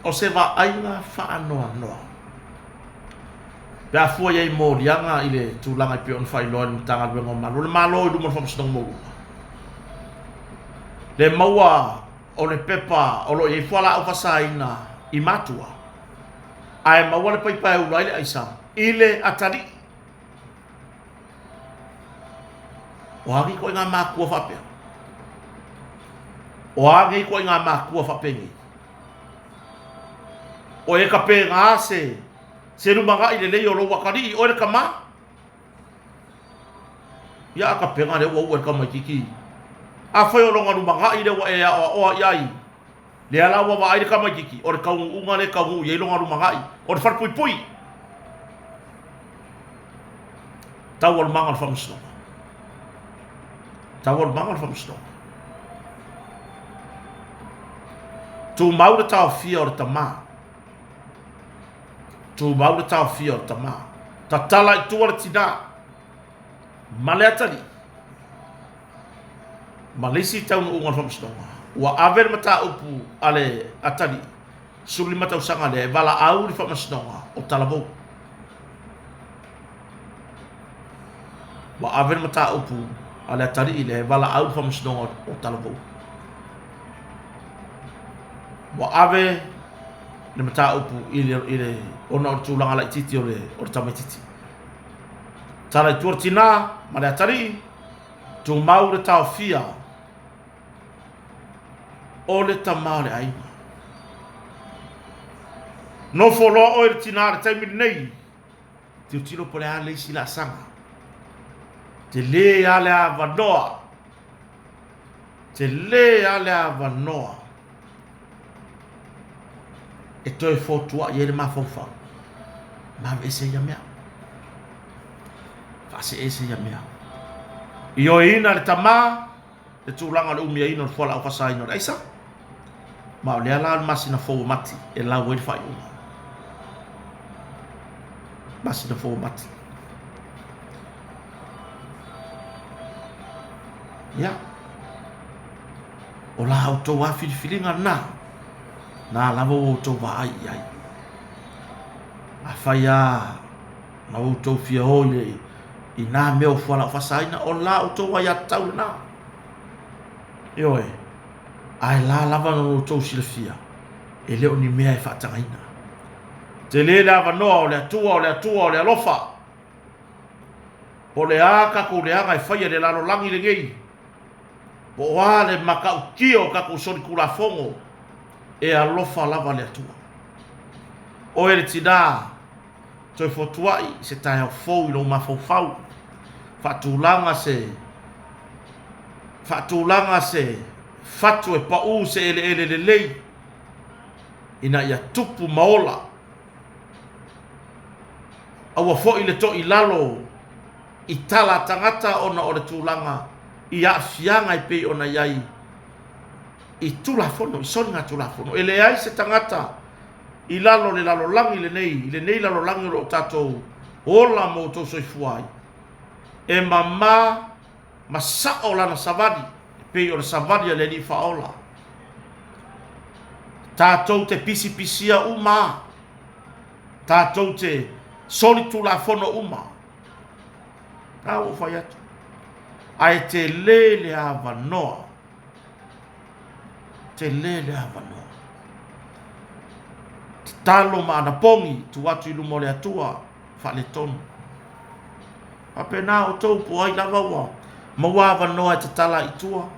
O se vaaiga faanoanoa. Pe a fua i ai moliaga i le tulaga e pei ona faailoa e le Matagaluega o Malu o le Malo i luma o le Faamasinoga Maualuga. Le maua o le pepa o lo o i ai fualaau faasaina i matua, ae maua le paipa e ula ai le aisa i le atalii. O a nei ituaiga matua faapea? O a nei ituaiga matua faapenei? O e kapena se se lumanai lelei o lou atalii oe le tama? Ia a kapena lea ua ua e le tamaititi. Afai o lona lumanai lea ua e aoaoa i ai, lea la ua vaai le tamaititi, o le taunuuga lea e taunuu i ai lona lumanai, o le falepuipui. Taualumaga o le faamasinoga. Taualumaga o le faamasinoga. Tumau le taofia o le tama. Tumau le taofia o le tama. Tatala i tua le tinā ma le atalii ma le isi taunuuga o le faamasinoga. Ua ave le mataupu a le atalii 15 tausaga lea e valaau i le faamasinoga o Talavou. Ua ave le mataupu a le atalii lea e valaau i le faamasinoga o Talavou. Ua ave le mataupu i le, i le, ona o le tulaga laitiiti o le, o le tamaitiiti. Tala i tua le tinā ma le atalii, tumau le taofia o le tama o le aiga. Nofo loa oe le tinā i le taimi lenei, tilotilo po o le a le isi laasaga. Tele lava le avanoa, tele lava le avanoa e toe fotuai ai le mafaufau ma aveese ia mea. Faaseese ia mea. Ioeina le tama le tulaga o le umiaina o le fualaau faasaina o le aisa, ma o lea la o le masina fou o Mati e lau ai le faaiuga. Masina fou o Mati. Ia, o la outou lava filifiliga lena, na lava ua outou vaai i ai. Afai lava na outou fia o i le i nā mea o fualaau faasaina, o la outou aiatatau lena. Ioe, ae la lava na outou silafia, e le o ni mea e faatagaina. Tele le avanoa o le Atua, o le Atua o le alofa. Po o le a tatou leaga e faia i le lalolagi lenei, po o a le matautia o tatou solitulafono, e alofa lava le Atua. Oe le tinā, Toe fotuai i se taeao fou i lou mafaufau, faatulaga se Faatulaga se fatu e paʻū se eleele lelei ina ia tupu ma ola. Aua foi le toilalo i tala a tagata ona o le tulaga i aafiaga e pei ona i ai i Tulafono, i soligatulafono. E leai se tagata i lalo o le lalolagi lenei, i lenei lalolagi o lo o tatou ola ma outou soifua ai, e mama ma sao lana savali e pei o le savali a le Alii Faaola. Tatou te pisipisia uma, tatou te solitulafono uma. A ua ou fai atu, ae tele le avanoa, tele le avanoa. Tatalo ma anapogi, tuu atu i luma o le Atua, faaletonu. Faapena outou po o ai lava ua maua avanoa e tatala i tua.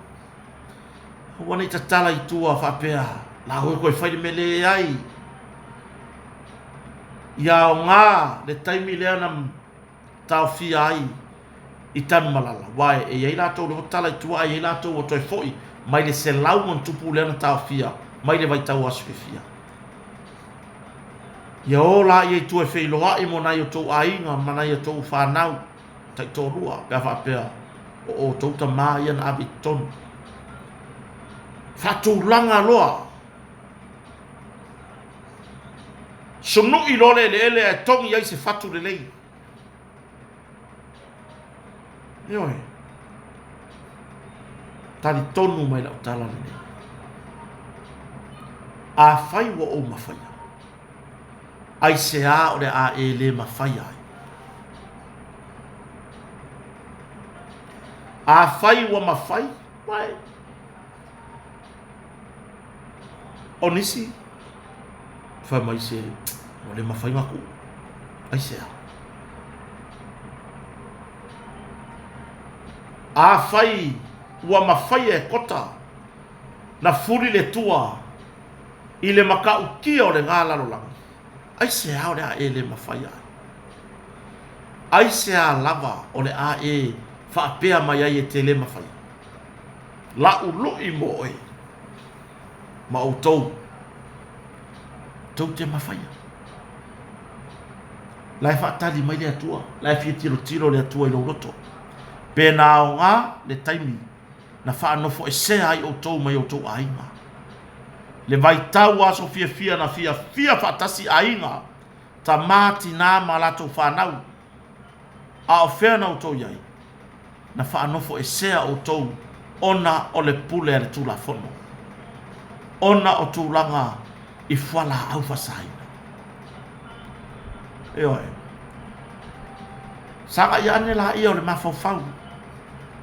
Aua ne i tatala i tua faapea, la oe koe fai le mea leai. Ia aoga le taimi lea na taofia ai i Tanumalala, aua e i ai latou lea ua tatala i tua ae i ai latou ua toe foi mai le 100+ lea na taofia mai le vaitau aso fiafia. Ia o laia i tua e feiloai mo nai o outou aiga ma nai o outou fanau taitoalua pe a faapea o outou tama ia na ave i totonu. Faatulaga loa. Sunui loa le eleele ae togi ai se fatu lelei. Ioe. Talitonu mai lau tala lenei. Afai ua ou mafaia, aisea o le a e le mafaia ai? Afai ua mafai, uae, o nisi, fai mai se, ua le mafai ona tuu. Aisea? Afai ua mafaia e Kota na fuli le tua i le matautia o lena lalolagi, aisea o le a e le mafaia ai? Aisea lava o le a e faapea mai ai e te le mafaia? La'u lu'i mo oe ma outou, tou te mafaia. La e faatali mai le Atua, la e fia tilotilo le Atua i lou loto. Pe na aoga le taimi na faanofoesea ai outou mai outou aiga. Le vaitau aso fiafia na fiafia faatasi aiga, tama, tina ma latou fanau. A o fea na outou i ai? Na faanofoesea outou ona o le pule a le Tulafono, ona o tulaga i fualaau faasaina. Ioe. Sagai ane laia o le mafaufau,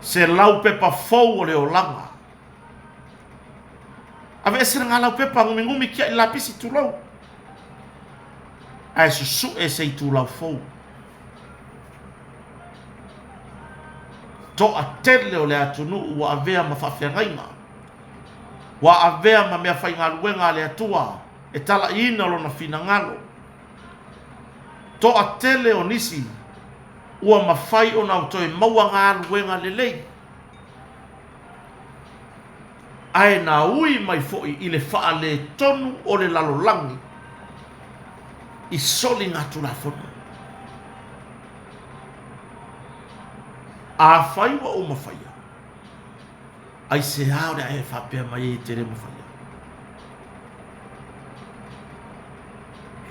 se laupepa fou o le olaga. Aveese lena laupepa, gumigumi kiaʻi lapisi, tulou, ae susue se itulau fou. Toatele o le atunuu ua avea ma faafeagaiga, ua avea ma meafaigaluega a le Atua e talaiina lona finagalo. Toatele o nisi ua mafai ona toe maua galuega lelei, ae na ui mai foi i le faaletonu o le lalolagi i soligatulafono. Afai ua ou mafaia, aisea o le a e faapea mai ai e te le mafaia?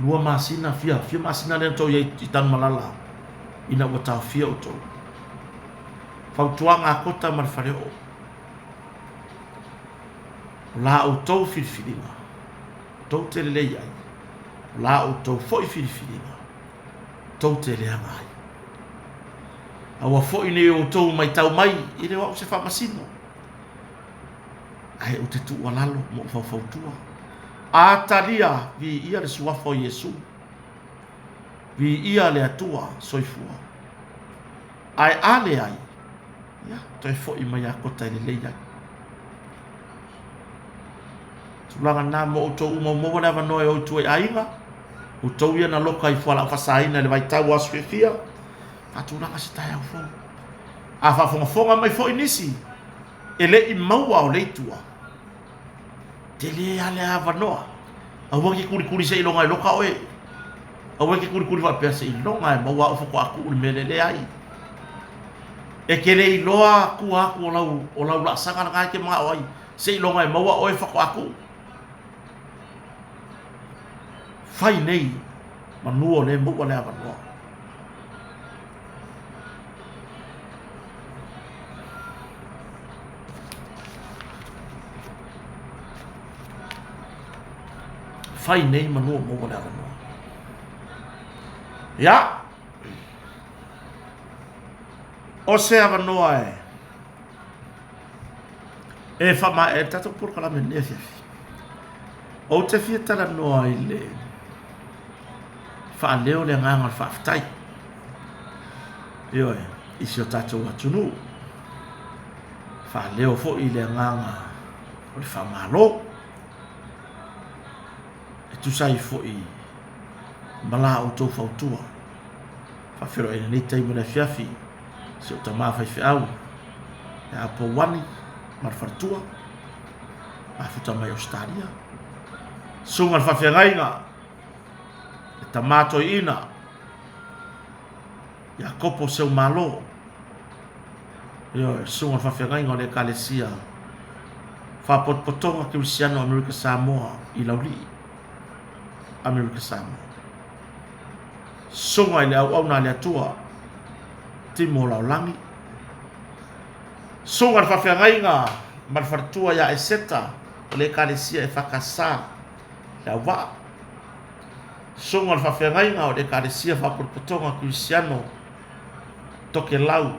Lua masina, fia, fia masina lea na tou i ai i Tanumalala ina ua taofia outou. Fautuaga a Kota ma le Faleoo. O la outou filifiliga, tou te lelei ai, o la outou foi filifiliga, tou te leaga ai. Aua foi ne i outou matau mai, e le o au se faamasino, ae ou te tuualalo ma ou faufautua. A talia, viia le suafa o Iesu, viia le Atua soifua. Ae a leai, ia, toe foi mai ia Kota e lelei ai. Tulaga na mo outou uma, ua maua le avanoa e o i tua i aiga, outou ia na loka i fualaau faasaina i le vaitau o aso fiafia, faatulaga se taeao fou. A faafogafoga mai foi nisi, E le i maua o le itua, tele lava le avanoa. Aua e te kulikuli seiloga e loka oe. Aua e te kulikuli faapea seiloga e maua au faatoa tuu le mea lea. Leai. E te le iloa tua atu o lau, o lau laasaga lena e te manao ai, seiloga e maua oe faatoa tuu. Fai nei manu o lea e maua le avanoa. Fai nei manu o maua le avanoa. Ia, o se avanoa e e faamaea ai le tatou polokalame i lenei afiafi. Ou te fia talanoa i le faaleo le agaga o le faafetai. Ioe, i si o tatou atunuu. Faaleo foi le agaga o le faamalo. E tusa ai foi ma la outou fautua. Faafeiloai i lenei taimi o le afiafi, si ou tama faifeau, ia Pouani ma le faletua, mafuta mai Ausetalia. Susuga i le faafeagaiga, le tama toeaina, Iakopo Seumalo, ioe, susuga i le faafeagaiga o le Ekalesia Faapotopotoga Kerisiano Amerika Samoa i Laulii, Amerika Samoa. Susuga i le auauna a le Atua, Timo Laolagi, Susuga i le faafeagaiga ma le faletua ia Eseta o le Ekalesia EFKS i Leauvaa, Susuga i le faafeagaiga o le Ekalesia Faapotopotoga Kerisiano Tokelau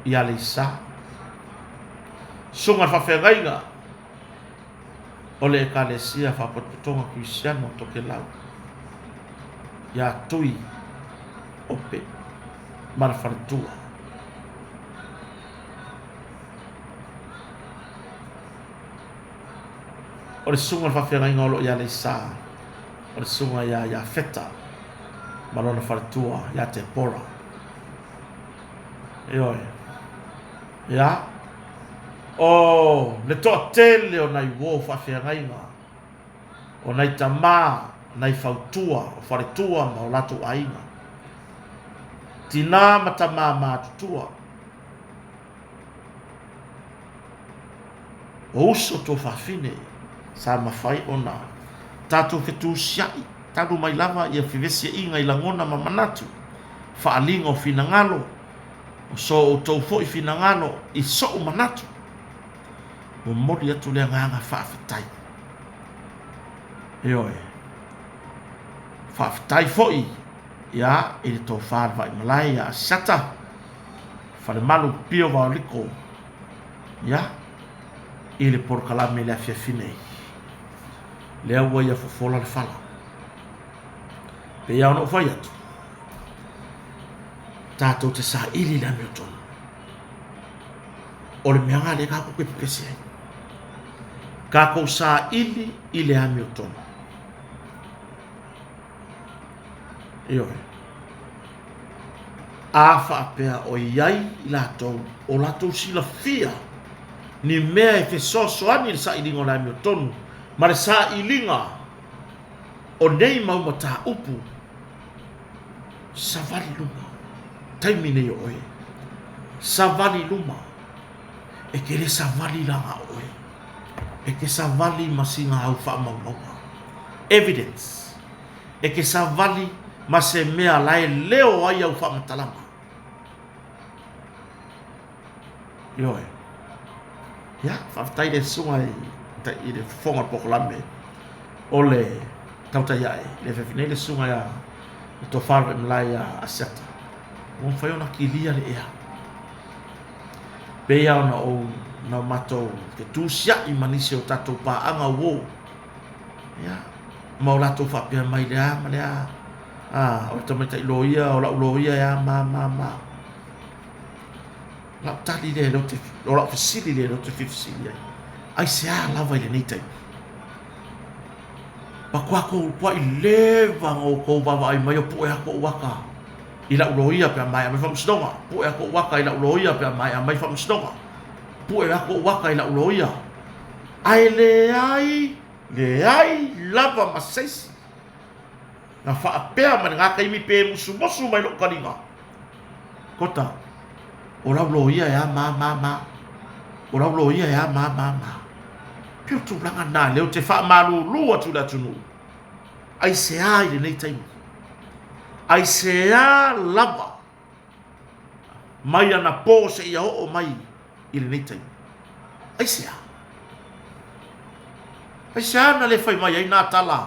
i Aleisa, Susuga i le faafeagaiga o le Ekalesia Faapotopotoga Kerisiano Tokelau ia Tui Ope ma le faletua. O le susuga i le faafeagaiga o lo o i Aleisa, o le susuga ia Iafeta ma lona faletua ia Tepora. Ioe. Ia. O le toatele o nai uo faafeagaiga, o nai tama, nai fautua, o faletua ma o latou aiga, tinā ma tamā matutua, o uso tuafafine sa mafai ona tatou fetusia'i talu mai lava ia fevesia'iga i lagona ma manatu, faaaliga o finagalo, o so outou foi finagalo i so'u manatu. Momoli atu le agaga faafetai. Ioe. Faafetai foi ia i le tofa le Vaimalae ia Asiata Falemalu Pio Vaoliko ia i le polokalame i le afiafi nei. Lea ua ia fofola le fala. Pei lava ona ou fai atu, tatou te saili i le amiotonu. O le mea lena lea tatou te pepesi ai. Tatou saili i le amiotonu. Ioe. A faapea o i ai i latou o latou silafia ni mea e fesoasoani i le sailiga o le amiotonu ma le sailiga o nei mau mataupu, savali luma, taimi nei o oe, savali luma, e te le savali la na o oe, e te savali ma sina au faamaumauga, evidence, e te savali ma se mea la e leo ai au faamatalaga. Ioe. Ia, faafetai le susuga i, i le fofoga o le polokalame o le tautai ae i le afiafi nei le susuga ia le tofa le Vaimalae ia Asiata. Ua mafai ona kilia le ea. Pei lava ona ou na matou fetusiai ma nisi o tatou paaga uo. Ia, ma o latou faapea mai le a ma le a. Ah, o le tamaitai loia, o lau loia e a ma ma ma. Lau tali lea, lea ou te, o lau fesili lea, lea ou te fia fesili ai. Aisea lava i lenei taimi? Matua tuai leva ona outou vaavaai mai o pue atu ou ata i lau loia pe a maea mai faamasinoga, pue atu ou ata i lau loia pe a maea mai faamasinoga. Pue atu ou ata i lau loia, ae leai, leai lava ma se isi na faapea mai lena taimi pe musumusu mai lou taliga, Kota, o lau loia e a ma ma ma, o lau loia e a ma ma ma. Pei o tulaga na lea ou te faamalulu atu i le atunuu, aisea i lenei taimi? Aisea lava mai anapo seia oo mai i lenei taimi? Aisea? Aisea na le fai mai ai nā tala?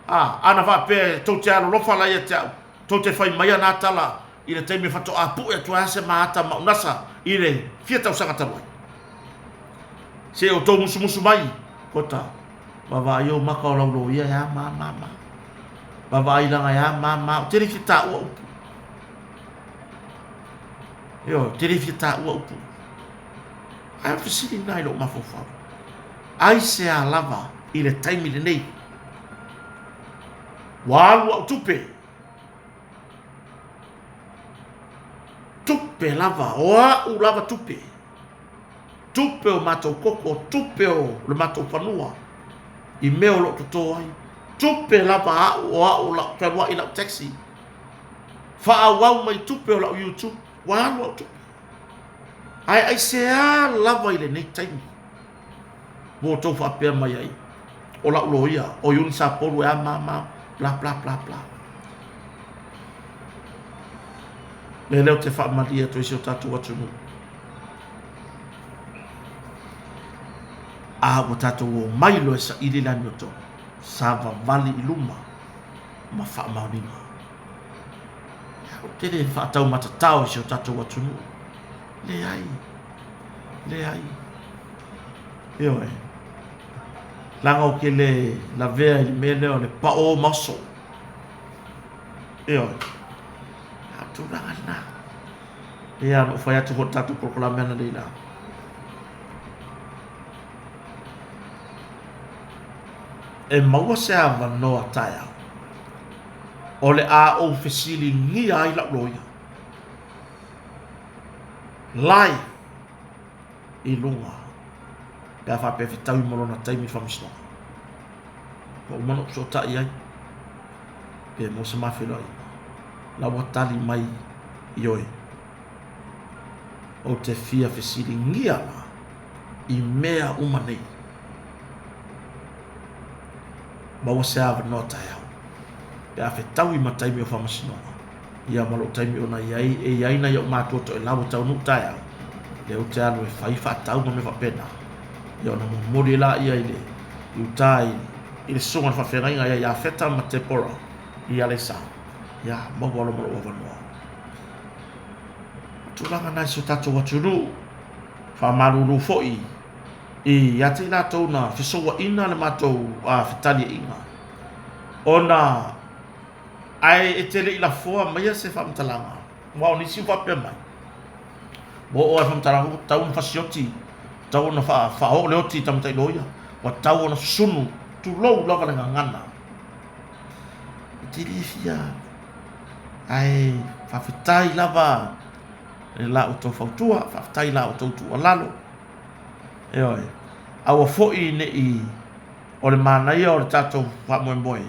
A, ana faapea tou te alolofa la ia te au, tou te fai maia nā tala i le taimi e faatoa pue atu ai se maata maunasa i le fia tausaga talu ai. Se i outou musumusu mai, kota, vaavaai ou maka o lau loia e a ma ma ma. Vaavaai laga e a ma ma, ou te le fia taua upu. Ioe, ou te le fia taua upu. Ae o le fesili lena i lou mafaufau. Aisea lava i le taimi lenei? Ua alu au tupe. Tupe lava, o au lava tupe. Tupe o matou koko, tupe o le matou fanua i mea o lo o toto ai. Tupe lava au o au lau fealuai i lau taxi. Faaauau mai tupe o lau YouTube, ua alu au tupe. Ae aisea lava i lenei taimi ua outou faapea mai ai, o lau loia, o Iuni Sapolu e a ma ma, bla bla bla bla. Mea lea ou te faamalie atu ai si o tatou atunuu. A ua tatou omai loa e saili le amiotonu, savavali i luma ma faamaoniga. Ou te le faataumatatao i si o tatou atunuu. Leai, leai. Ioe. Leaga ou te le lavea i le mea lea o le pao ma oso. Ioe. A o tulaga lena. Ia, na ou fai atu foi i le tatou polokalame analeila. E maua se avanoa taeao o le a ou fesiligia ai lau loia live i luga pe a faapea e fetaui ma lona taimi i le faamasinoga. Ua uma ona ou fesootai ai pe maua se ma feiloaiga. La ua tali mai, ioe, ou te fia fesiligia la i mea uma nei. Maua se avanoa taeao pe a fetaui ma taimi o faamasinoga, ia ma lou taimi ona i ai, e i ai nai ou matua toelau e taunuu taeao, lea ou te alu e fai faatau ma mea faapena, ia ona momoli ai laia i le i uta i, i le susuga i le faafeagaiga ia Iafeta ma Tepora i Aleisa. Ia, maua loa ma lou avanoa. O tulaga na i si o tatou atunuu, faamalulu foi ia te i latou na fesouaina le matou fetaliaiga, ona ae e te le i lafoa maia se faamatalaga, aua o nisi ua faapea mai, ua oo lava i le faamatalaga ua tatau ona fasioti, ua tatau ona faaoo le oti i tamaitai loia, ua tatau ona susunu, tulou lava le gagana. Ou te le fia, ae faafetai lava i la outou fautua, faafetai i la outou tuualalo. Ioe. Aua foi ne i o le manaia o le tatou faamoemoe,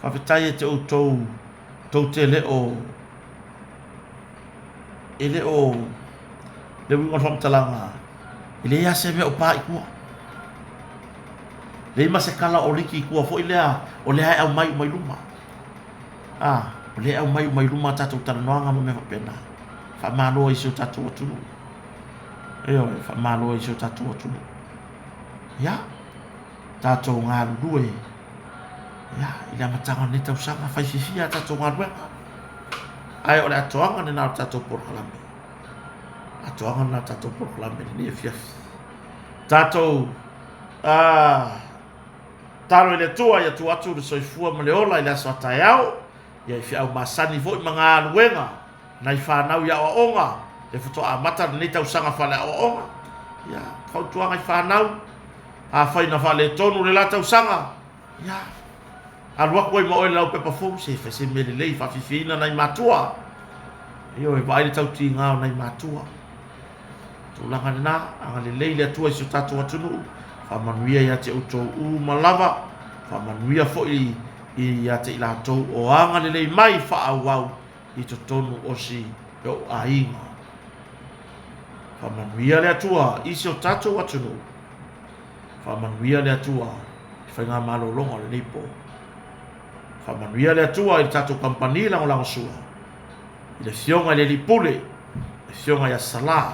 faafetai ia te outou tou te le o e le o le uiga o le faamatalaga e leai lava se mea o pa i tua. Leai ma se kala o liki i tua foi lea o lea e aumai uma i luma. A, o lea e aumai uma i luma a tatou talanoaga ma mea faapena. Faamalo ai i si o tatou atunuu. Ioe, faamalo ai i si o tatou atunuu. Ia, tatou galulue ia, i le amataga o lenei tausaga, fai fiafia a tatou galuega. Ae o le atoaga lena o le tatou polokalame. Atoaga lena o le tatou polokalame i lenei afiafi. Tatou talo i le Atua ia tuu atu le soifua ma le ola i le aso a taeao, ia i feau masani foi ma galuega nai fanau i aoaoga, lea faatoa amata lenei tausaga faaleaoaoga. Ia, fautuaga i fanau, afai na faaletonu le la tausaga, ia, alu atu ai ma oe i le laupepa fou, se fai se mea lelei, faafiafiaina nai matua. Ioe, vaai le tautiga o nai matua. Tulaga lena, agalelei le Atua i si o tatou atunuu, faamanuia ia te outou uma lava, faamanuia foi ia te i latou o agalelei mai faaauau i totonu o si ou aiga. Faamanuia le Atua i si o tatou atunuu. Faamanuia le Atua i faigamalologa o lenei po. Faamanuia le Atua i le tatou kamupani lagolagosua, i le Afioga i le Alii Pule, le Afioga ia Salā,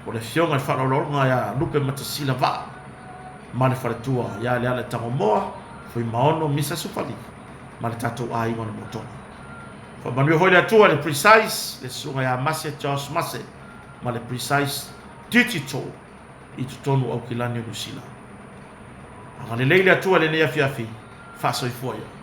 o le Afioga i le Faaaloaloga ia Lupematasila Vaa ma le faletua ia Leala Tagomoa, Fuimaono Misa Sufali ma le tatou aiga o le Motoga. Faamanuia foi le Atua i le Precise, le Susuga ia Mase Charles Mase ma le Precise Digital i totonu o Aukilani o Niu Sila. Agalelei le Atua i lenei afiafi, faasoifua ia.